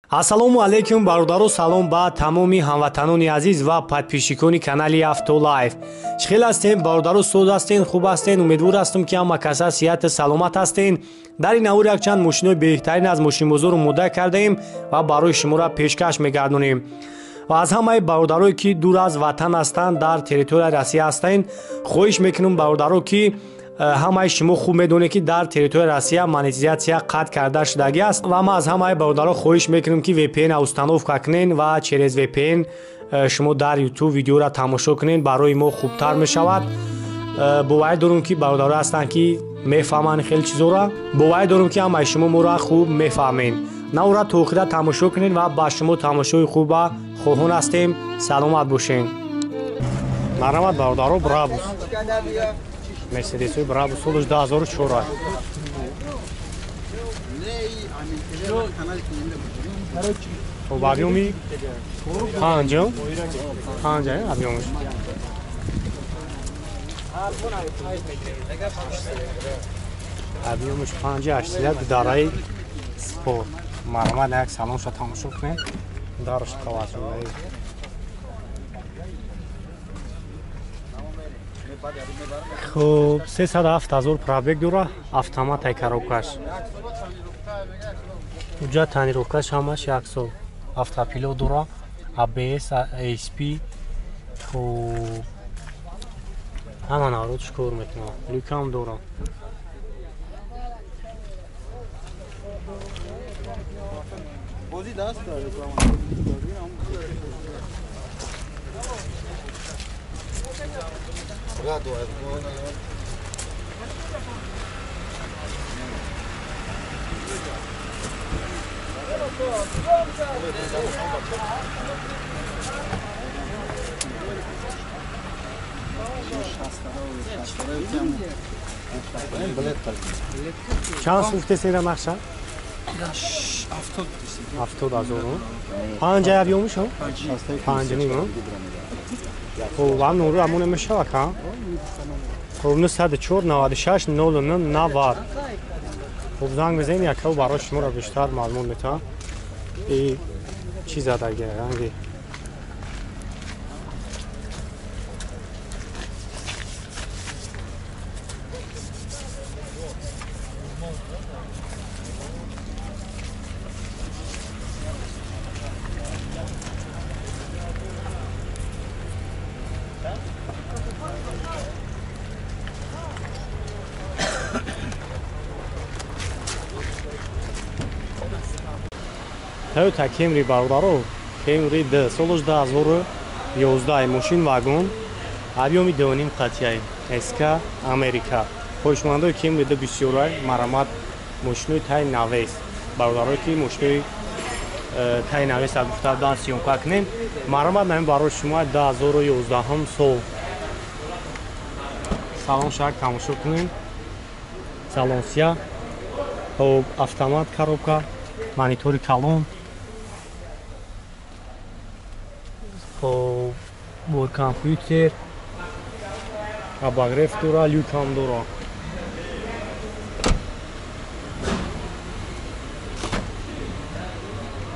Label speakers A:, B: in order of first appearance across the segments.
A: Ассалому алайкум бародаро, салом ба тамоми ҳамватанони азиз ва подписчикони канали Автолайф. Чӣ хел ҳастем бародаро, соз ҳастен, хуб ҳастен? Умедвор ҳастам, ки ҳама каса сиҳату саломат ҳастен. Дар ин навор якчанд мошинои беҳтарин аз мошинбозор омода кардаем ва барои шуморо пешкаш мегардонем. Ва аз ҳамаи бародарое, ки дур аз ватан ҳастанд, дар территорияи Россия ҳастанд, хоҳиш мекунам бародаро, ки ҳамаи шумо хуб медонед, ки дар территорияи Россия монетизатсия қатъ карда шудагӣ аст ва ман аз ҳамаи бародаро хоҳиш мекунам, ки VPN установка кунен ва через VPN шумо дар YouTube видеоро тамошо кунед, барои мо хубтар мешавад. Боварӣ дорам, ки бародаро ҳастанд, ки мефаҳманд хеле чизоро. Боварӣ дорам, ки ҳамаи шумо моро хуб мефаҳмед. Навора то охира тамошо кунед ва ба шумо тамошои хуба хоҳон ҳастем. Саломат бошед. Марҳамат бародаро, Брабус. Мерседесои Брабус солаш 2004. Хоб, объёми панҷ, панҷ объёмаш. Объёмаш панҷи ҳаштсад, дараи спорт. Марҳамат, як салонша тамошо кунед. Дараш тавассудаи. Хуб, 307 000 пробег дора, автоматай коробкаш. Уҷа тонировкаш ҳамаш як сол. Автопилот дора, ABS, ESP, хуб, ҳама навродш кор мекунад. Люкам дора. Чанд сум гуфтесен нақша? 70 000. Панҷ объёмаш? Панҷ ним. Хуб, ҳам нуру ҳамон мешава ка? Хуб, 904 96 09 90. Хуб, занг бизанед, якав барои шуморо бештар маълумот метавам. И чӣ задаги ранги? Toyota Camry бародаро, Camry D, солаш 2011, мошин вагон, объёми 2,5 қатияй, СК Америка. Хоҳишмандои Camry D бисёрай, марҳамат, мошинои тай навес. Бародарое, ки мошинои тай навес гуфта буданд, съёмка кунем. Марҳамат, намин барои шумо 2011 сол. Салон шак тамошо кунем. Салон сия. Хоб, автомат коробка, монитори калон. Хоб, бо компютер, обогрев дора, люкам дора.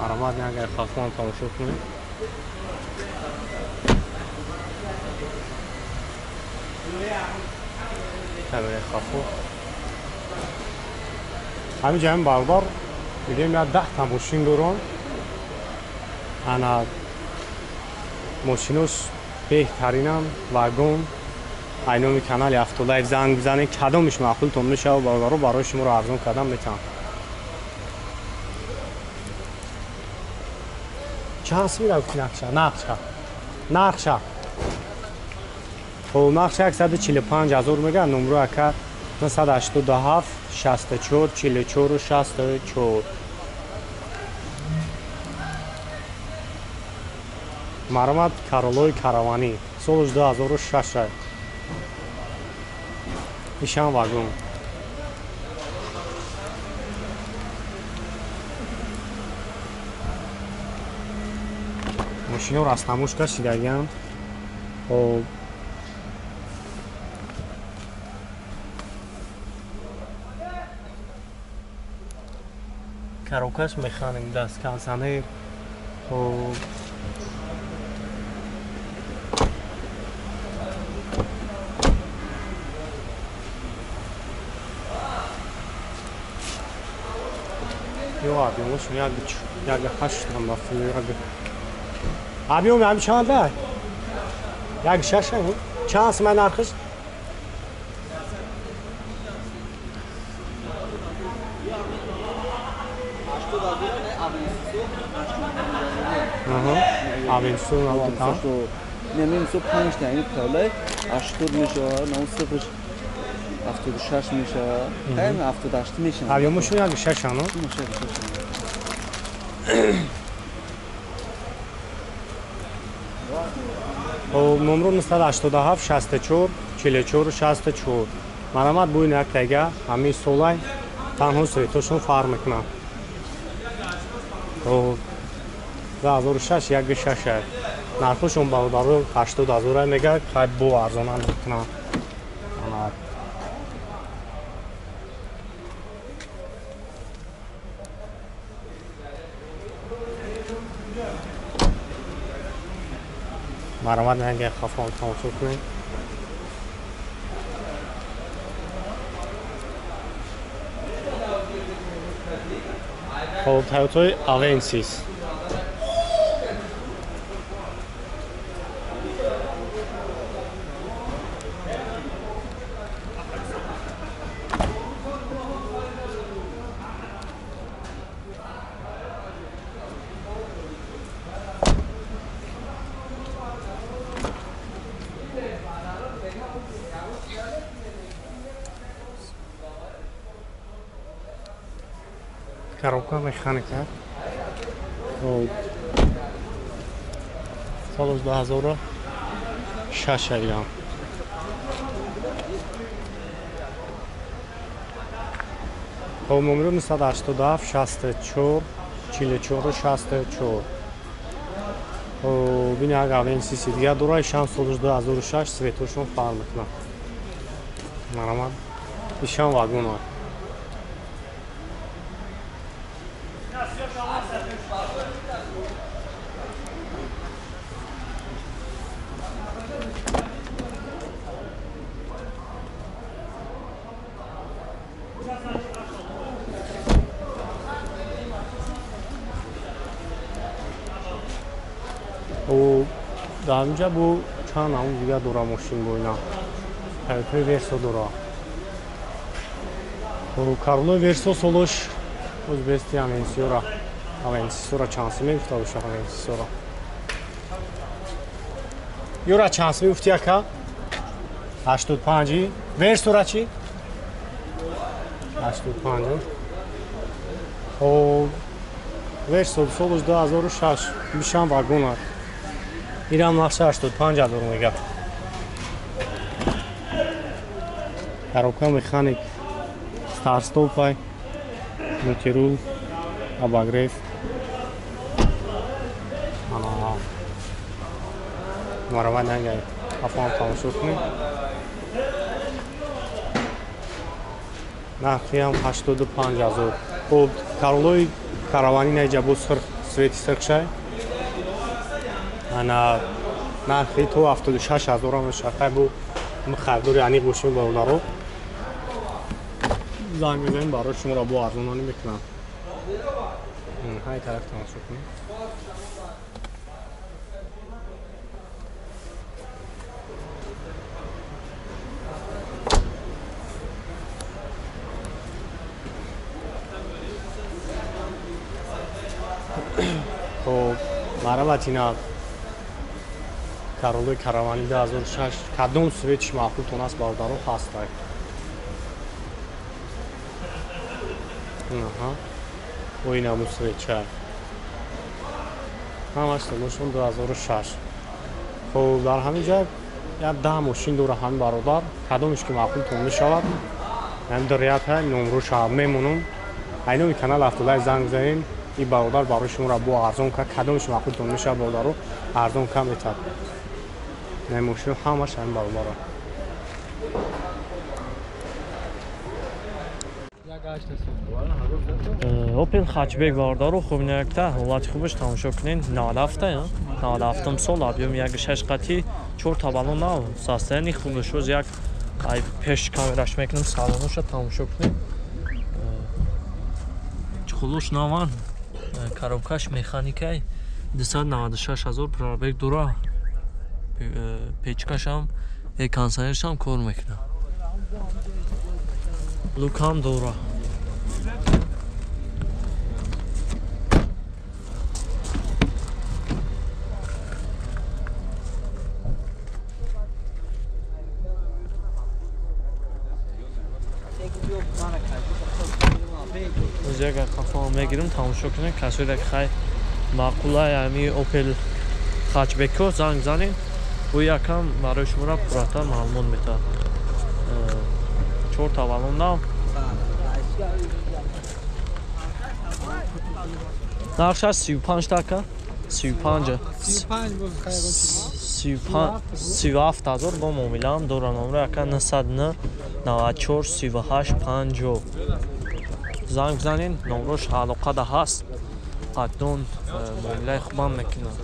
A: Марҳамат, агар хафон тамошо кунед. Камераи хафо. Ҳамин ҷамъи бародар мегӯем, як 10 та мошин дорам. Ана мошинош беҳтаринам, вагон. Айноми канали Автолайф занг бизанед, кадомиш маъқултон мешавад, бародаро, барои шуморо арзон кардан метавонам. Чанд сум гуфти нақша? Нақша. Нақша. Хуб, нақша 145 000 мегӯяд, номро ака 987 64 44 64. Марҳамат, Короллои караванӣ, солаш 2006. Ишам вагон. Мошиноро аз тамошка шидагианд. Хоб, Коробкаш механик даст кондиционер. Хоб ё объёмошон як ҳаштам як объёми ҳами чанда? Як шаш чанд сумай нархиш? Авенсу навад.
B: Не, мисо 5 та ин калай 80 мешавад, 90 76 мешавад, 78 мешавад.
A: Объёмошон як шаш ано? Номро 987 64 44 64. Марамат буин як тайга ҳамин солай танҳо светошон фарқ мекунад. 2006 1.6 нархошон бародаро 80 ҳазор мегӯяд, хай бо арзонам мекунад. Марамат наги хафон тамошо кунед. Хоб Toyota Avensis. Коробка механика. Сол 2006 аям. Хоб номер 987 64 44 64. Хоб ин як Avensis дигар дорад, шам сол 2006 светошон фарқ мекунад. Марамат. Ишам вагон. Дар инҷа бо чанд намуд дигар дора мошин бо ина. Toyota Verso дора. Corolla Verso солош ӯзбести Avensis-ора. Avensis-ора чанд сум мегуфта боша Avensis-ора? Юра чанд сум мегуфти ака? 85. Verso-ра чӣ? 85. Хоб Verso солош 2006 бишам вагон. Ирам нархи 85 ҳазор мегӯяд. Коробка механик, старт-стопай, мультирул, обогрев. Маравай нангай афон тамошо кунед. Нархиам 85 ҳазор. Хоб Короллои каравани наиҷа бо сирх свети сирхшай. Ана нархи то 76 ҳазор мешавад. Хай бо харидори аниқ бошем бародаро. Занг мезанем барои шуморо бо арзононӣ мекунам. Ҳай тараф тамошо кунед. Хоб марамат ина Короллои каравани 2006 кадом светиш маъқултон аст бародаро ҳастай. Аҳа. О инаму светча. Ҳамаш солошон 2006. Хоб дар ҳамин ҷа як 10 мошин дора ҳамин бародар. Кадомеш ки маъқултон мешавад, ҳамин дорията номроша мемонам. Айноми канал Автолайв занг занем. Ин бародар барои шуморо бо арзон кард. Кадомеш маъқултон мешавад бародаро арзон кам метад. Мошин ҳамаш ҳамин бародаро.
C: Опел Хатчбек бародаро, хуб якта ҳолати хубаш тамошо кунед. 97 97 сол объем 1.6 қати 4 та баллон нав, состояние хубаш. Оз як ай пеш камераш мекунем, салоноша тамошо кунед. Чхулуш наван, коробкаш механикай, 296 ҳазор пробег дора. Печкашам, кондиционершам кор мекунад. Лукам дора. Ягар қафао мегирим, тамошо кунем. Касоеда ки хай маъқулай ами Опел Хатчбекко занг занед. Ӯ якам барои шуморо пурратар маълумот метаҳад. 4 та баллон нав. Нархаш 35 така, 35 37 ҳазор бо муомилаам дора. Номро яка 909 94 38 50 занг бизанед, номрош алоқада ҳаст, қатъон муомилаи хубам мекунад.